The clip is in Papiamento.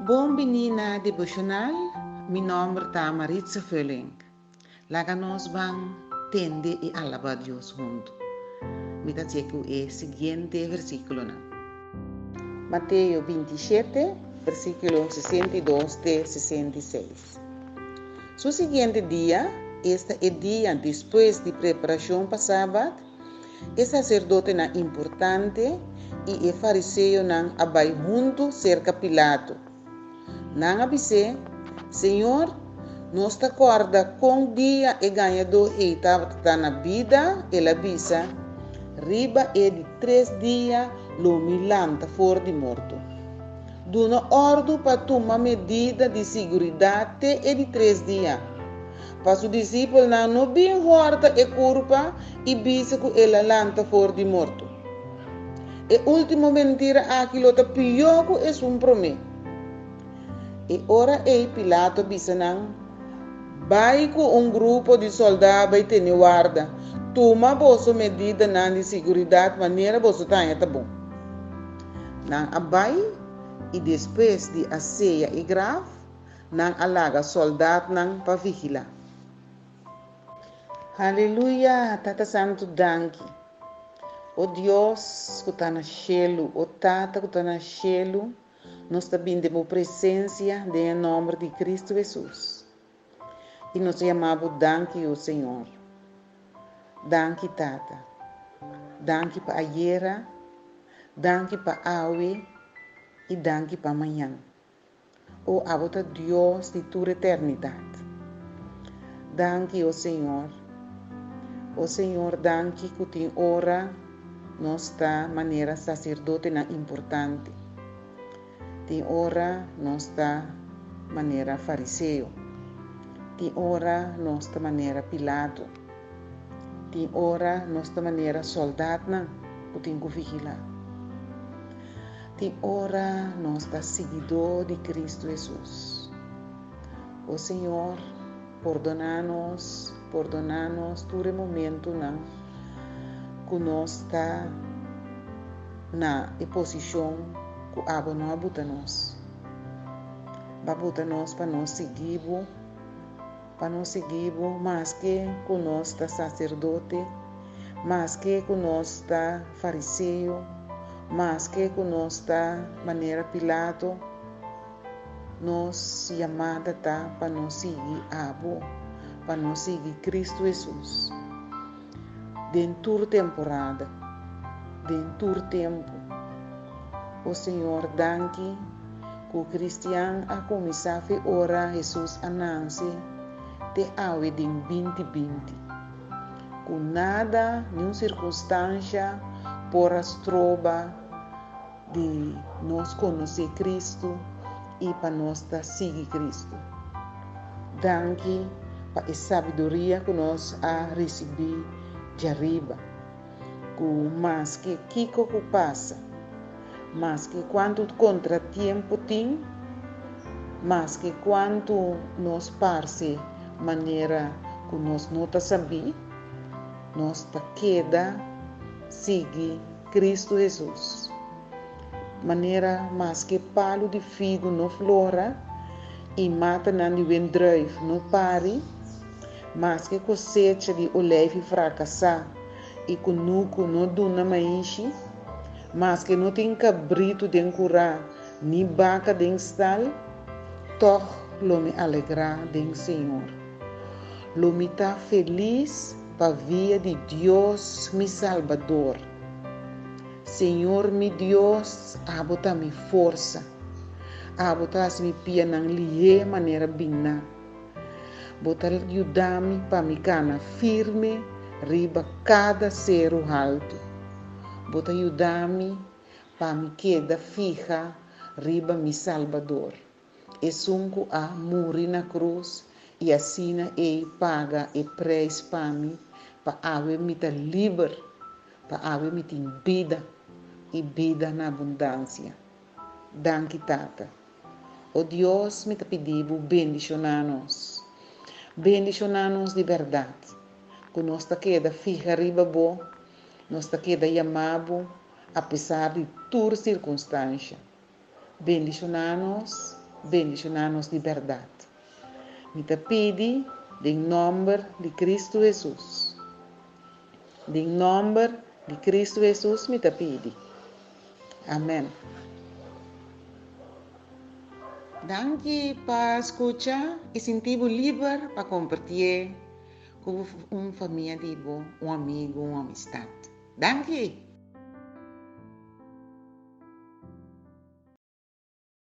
Bon bini na Devocional, mi nomber ta Maritza Veuling. Laga nos ban tende i alaba Dios huntu. Mi ta tse ku e siguiente versíkulonan. Mateo 27, versíkulo 62 te 66. Su siguiente dia, esta e dia despues di preparashon pa Sabat, E saserdotenan importante i e fariseonan a bai huntu serka Pilato. Nan a bis'é, Señor, nos ta kòrda kon dia e gañadó ei tabata na bida, el a bisa, Riba e di tres dia lo mi lanta for di morto. Duna òrdu pa tuma medida di siguridat te e di tres dia. Pa su disipelnan no bin hòrta e kurpa i bisa ku el a lanta for di morto. E último mentira aki lo ta pió ku esun promé. E ora ei Pilato a bisa nan, Bai ku un grupo di sòldá bai tene warda, tuma boso medidanan di siguridat manera boso ta haña ta bon. Nan a bai, i despues di a seya e graf, Nan a laga soldatnan pa vigilá. Haleluya! Tata Santu danki. O Dios ku ta na shelu, o Tata ku ta na shelu, nos ta bin den bo presensia den e nòmber di Kristu Hesus. I nos ta yama bo danki, o Señor. Danki, Tata. Danki pa ayera, danki pa awe i danki pa mañan. O abo ta Dios di tur eternidat. Danki, o Señor. O Señor, danki ku tin ora nos ta manera saserdotenan importante. Tin ora nos ta manera fariseo. Tin ora nos ta manera Pilato. Tin ora nos ta manera sòldatnan ku tin ku vigilá. Tin ora nos ta siguidó di Kristu Hesus. O Señor, pordoná nos, pordoná nos tur e momentunan ku nos ta na e posishon ku abo no a buta nos. Bo a buta nos pa nos sigui bo. Pa nos sigui bo maske ku nos ta saserdote, maske ku nos ta fariseo, maske ku nos ta manera Pilato, nos yamada ta pa nos sigui abo, pa nos sigui Kristu Hesus den tur temporada, den tur tempu. O Señor, danki. Ku kristian a kuminsá fe ora Hesus a nanse te awe den 2020. Ku nada, niun sirkunstansha por a stroba di nos konosé Kristu i pa nos ta sigui Kristu. Danki pa e sabiduria ku nos a risibí djariba. Ku maske kiko ku pasa, maske kuantu kontratiempo tin, maske kuantu nos parse manera ku nos no ta sabí, nos ta keda sigui Kristu Hesus. Manera maske palu di figu no flora i matanan di wendrùif no pari, Maske kosecha di oleifi frakasá i kunuku no duna maishi, maske no tin kabritu den kurá ni baka den stal, tòg lo mi alegrá den Señor. Lo mi ta felis pa via di Dios mi Salbador. Señor mi Dios, abo ta mi forsa. Abo ta hasi mi pianan lihé manera biná. Bo ta yuda mi pa mi kana firme riba kada seru haltu. Bo ta yuda mi pa mi keda fiha riba mi Salbador, esun ku a muri na krus i asina ei paga e preis pa mi pa awe mi ta liber, pa awe mi tin bida i bida na abundansia. Danki Tata. O Dios, mi ta pidi bo bendishoná nos. Bendishoná nos di bèrdat, ku nos ta keda fiha riba bo, nos ta keda yamá bo apesar di tur sirkunstansha. Bendishoná nos. bendishoná nos di bèrdat. Mi ta pidi den nòmber di Kristu Hesus. Den nòmber di Kristu Hesus mi ta pidi. Amèn. Danki pa skucha i sinti bo liber pa kompartié ku un famia di bo, un amigu, un amistat. Danki!